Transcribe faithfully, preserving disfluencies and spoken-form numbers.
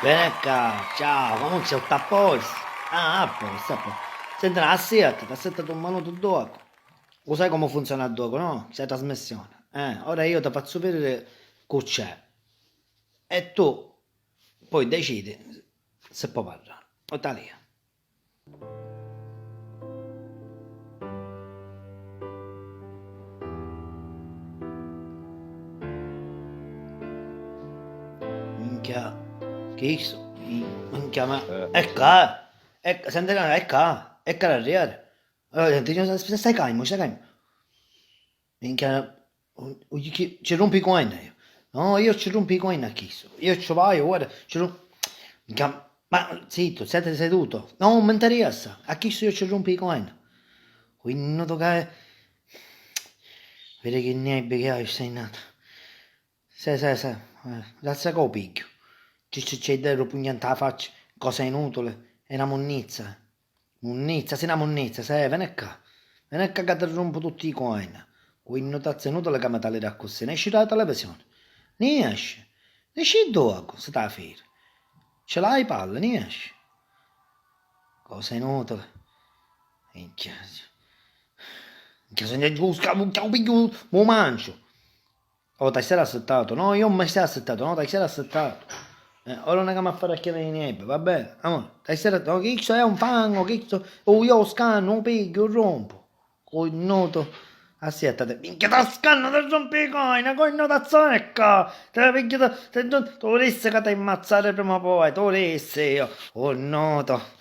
Veni ccà, ciao, comu stai? Tuttu a postu? Ah, a postu, a postu. Senti, no, assittati, assittati un minutu ddocu. U sai comu funziona ddocu, no? Sta trasmissioni. Eh, ora io ti fazzu vidiri cu c'è. E tu poi decidi se poi parrari. O talia. Minchia, chi su? Minchia, ma. Eh, è ccà, è ccà, senti, è ccà, è ccà l'arrieri. Allora, senti, stai calmu, stai calmu. Minchia, u- u- chi- ci rumpi i coini io. No, io ci rumpi i coini a chistu. Io ci vaiu, guarda, ci rum-, minchia, ma zittu, stai seduto. No, mi interessa. A chistu io ci rumpi i coini. Quinnu tocca. Vedi chi nebbi che hai, stai nata. Sì, sì, sì, eh, razza ca u pigghiu. Ci ci c'è idea, pugnanta a faccia, cosa inutile, è na munnizza. Munnizza, sì, na munnizza, sì, veni ccà. Veni ccà ca ti rumpu tutti i coini. Quinnu tazza inutile ca mi taliri accussì, nesci da la televisione. Niesci, nesci ddocu, si ta firi. Ce l'hai palle, niesci. Cosa inutile. Minchia. Minchia, se ne giù, scavu, u pigghiu, mu manciu. Oh, t'hai stare assettatu? No, io mi stai assettatu, no, t'hai stare assettatu. Eh, ora non è che mi fare a chiamare niente, va bene? Amore, t'hai stare, no, chi sto è un fango, chi sto, oh, io scanno, un piglio, un rompo. Col noto, assiettate, minchia, da scanno, da rompicoina, col noto a zecca, te piglio, te, te, tu volessi che ti ammazzare prima o poi, tu volessi io, oh, noto.